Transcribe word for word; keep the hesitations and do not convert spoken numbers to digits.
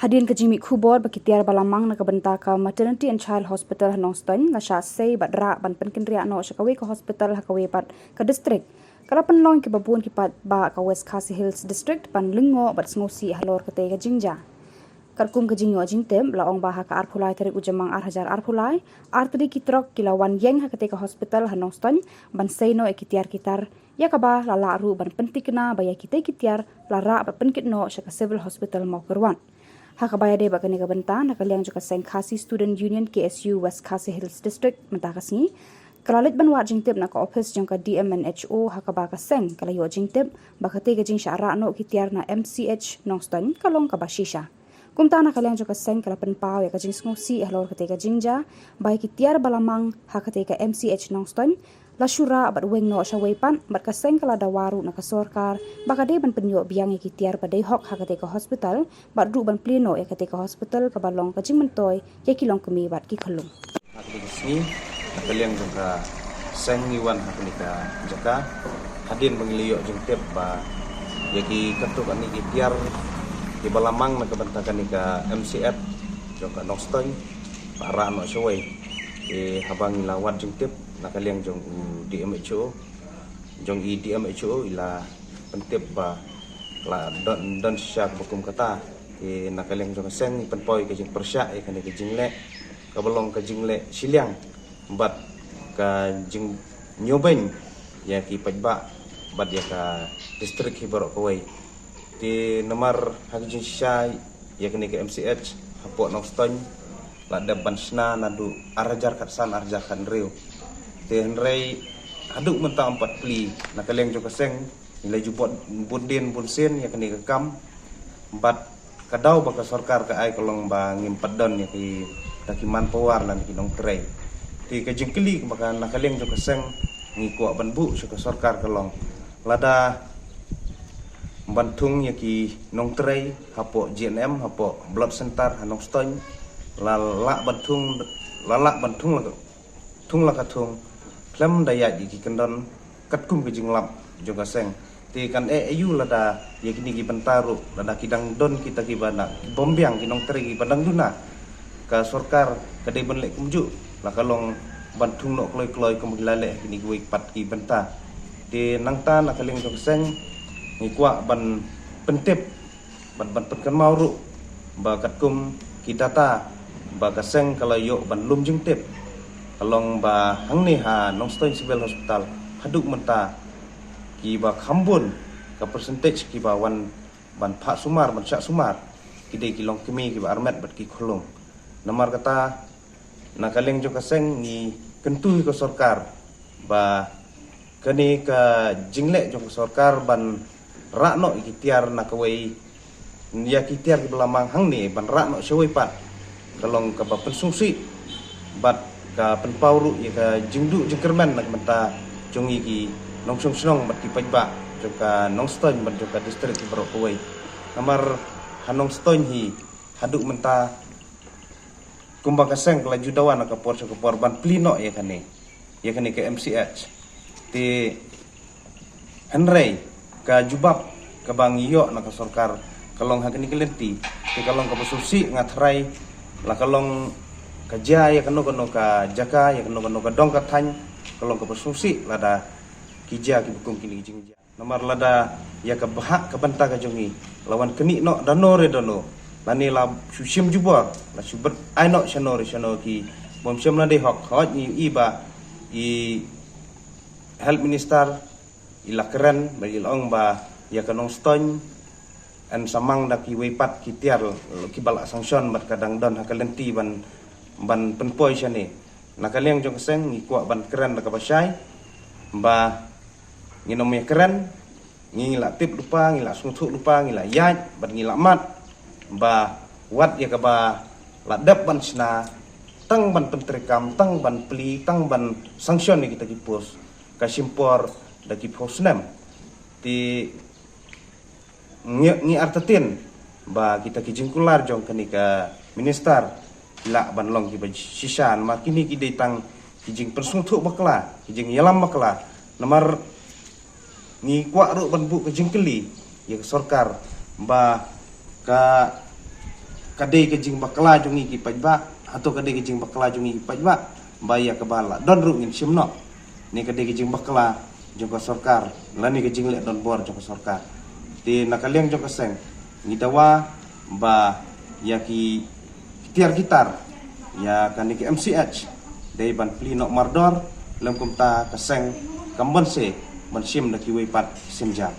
Hadien ka jingmih khubor ba ki tiar ba la mang na ka bynta ka Maternity and Child Hospital ha Nongstoiñ la shah sei bad rah ban pynkynriah noh sha kawei ka hospital ha kawei pat ka district, ka la pynlong ïa kiba bun ki paidbah ka West Khasi Hills District ban lyngngoh bad sngewsih halor katei ka jingjia. Katkum ka jingïoh jingtip, la ong ba ha ka arphew lai tarik u Jymmang ar hajar arphew lai, ar tylli ki trok ki la wan ïeng ha katei ka hospital ha Nongstoiñ ban sei noh ïa ki tiar ki tar, ïa kaba la lah ruh ban pynthikna ba ïa kitei ki tiar la rah bad pynkit noh sha ka Civil Hospital Mawkyrwat. Ha kaba ïadei bad kane ka bynta, na ka liang jong ka seng Khasi Student Union, K S U, West Khasi Hills District mynta ka sngi, ka la leit ban wad jingtip na ka ophis jong ka D M and H O, ha kaba ka seng ka la ïoh jingtip ba katei ka jingshah rah noh ki tiar na M C H Nongstoiñ ka long kaba shisha. Kumta, na ka liang jong ka seng ka la pynpaw ïa ka jingsngewsih halor katei ka jingjia, ba ïa ki tiar ba la mang ha katei ka M C H Nongstoiñ la shu rah bad weng noh sha wei pat, bad ka seng ka la dawa ruh na ka sorkar ba ka dei ban pynïoh biang ïa ki tiar ba dei hok ha katei ka hospital, bad ruh ban plie noh ïa katei ka hospital kaba long ka jingmyntoi ïa ki longkmie bad ki khyllung. Ha kane ka sngi, na ka liang jong ka seng ngi wan ha kane ka jaka, hadien ba ngi la ïoh jingtip ba ïa ki katto katne ki tiar kiba la mang na ka bynta kane ka M C H jong ka Nongstoiñ ba rah noh sha wei. Te haba ngi la wad jingtip na ka liang jong u D M H O, jong i D M H O i la pyntip ba la don, don shisha kaba kum kata. Te na ka liang jong ka seng ngi pynpaw ïa ka jingpyrshah ïa kane ka jingleh, kaba long ka jingleh shiliang bad ka jingñiewbeiñ ïa ki paidbah bad ïa ka district hi baroh kawei. Te namar ha ka jingshisha ïa kane ka M C H hapoh Nongstoiñ la dep ban shna naduh ar hajar khatsan, ar hajar khathynriew. Te hynrei haduh mynta ym pat plie. Na ka liang jong ka seng ngi la ju bud, bud dien bun sien ïa kane ka kam, bad ka daw ba ka sorkar ka ai ka long ba ngim pat don ïa kita ki manpower lane ki nongtrei. Te ka jingkylli ba ka na ka liang jong ka seng ngi kwah ban buh sha ka sorkar ka long, lada ban thung ïa ki nongtrei hapoh G N M, hapoh blood center ha Nongstoiñ, la lah ban thung, la lah ban thung la, thung la ka thung khlem da ïaid ïa ki kyndon katkum ka jinglap jong ka seng. Te kan eh aïu lada ïa kine ki bynta ruh, lada ki dang don kita kiba na, ki bym biang, ki nongtrei kiba dang duna, ka sorkar ka dei ban leh kumjuh, la ka long ban thung noh kloi kloi kum ki la leh ha kine kiwei pat ki bynta. Te nangta na ka liang jong ka seng ngi kwah ban pyntip bad ban pynkynmaw ruh ba katkum ki data ba ka seng ka la ïoh ban lum jingtip, ka long ba hangne ha Nongstoiñ Civil Hospital haduh mynta kiba kham bun ka percentage kiba wan ban phah sumar, ban shah sumar, ki dei ki longkmie kiba armet bad ki khyllung. Namar kata, na ka liang jong ka seng ngi kyntu ïa ka sorkar ba kane ka jingleh jong ka sorkar ban rah noh ïa ki tiar na kawei, ïa ki tiar kiba la mang hangne ban rah noh sha wei pat, ka long kaba pynsngewsih bad ka pynpaw ruh ïa ka jingduh jingkyrmen na ka bynta jong ngi ki nongshong shnong bad ki paidbah jong ka Nongstoiñ bad jong ka district baroh kawei. Namar ha Nongstoiñ hi haduh mynta kumba ka seng ka la ju dawa na ka por sha ka por ban plie noh ïa kane, ïa kane ka M C H. Te hynrei ka jubab kaba ngi ïoh na ka sorkar ka long ha kane ka lynti, te ka long kaba sngewsih, nga tharai la ka long ka jia ïa kano kano ka jaka, ïa kano kano ka dong ka thaiñ, ka long kaba sngewsih lada ki jia kiba kum kine ki jingjia. Namar lada ïa ka bhah ka bynta ka jong ngi la wan knieh noh da no re da no, lane la shu shim jubor, la shu bret ai noh shano re shano ki bym shym la dei hok. Hooid, ngi ïohi ba i Health Minister i la kren bad i la ong ba ïa ka Nongstoiñ yn sa mang da kiwei pat ki tiar kiba la sanction bad ka dang don ha ka lynti ban, ban pynpoi shane. Na ka liang jong ka seng ngi kwah ban kren da kaba shai ba ngin ym ïa kren, ngi la tip lypa, ngi la sngewthuh lypa, ngi la ïaid bad ngi la mad ba wat ïa kaba la dep ban shna, tang ban pyntreikam, tang ban plie, tang ban sanction ïa kita ki post, ka shim por da ki phew snem. Te ngi, ngi artatien ba kita ki jingkular jong kane ka minister ki lah ban long kiba shisha, namar kine ki dei tang ki jingpynsngewthuh bakla, ki jingïalam bakla. Namar ngi kwah ruh ban buh ka jingkylli ïa ka sorkar ba ka, ka dei ka jingbakla jong ngi ki paidbah, hato ka dei ka jingbakla jong ngi ki paidbah ba ïa kaba la don ruh ngin shim noh. Ne ka dei ka jingbakla jong ka sorkar lane ka jingleh donbor jong ka sorkar. Te na ka liang jong ka seng ngi dawa ba ïa ki tiar ki tar ïa kane ka M C H dei ban plie noh mardor, lem kumta ka seng kam banse ban shim da kiwei pat ki sienjam.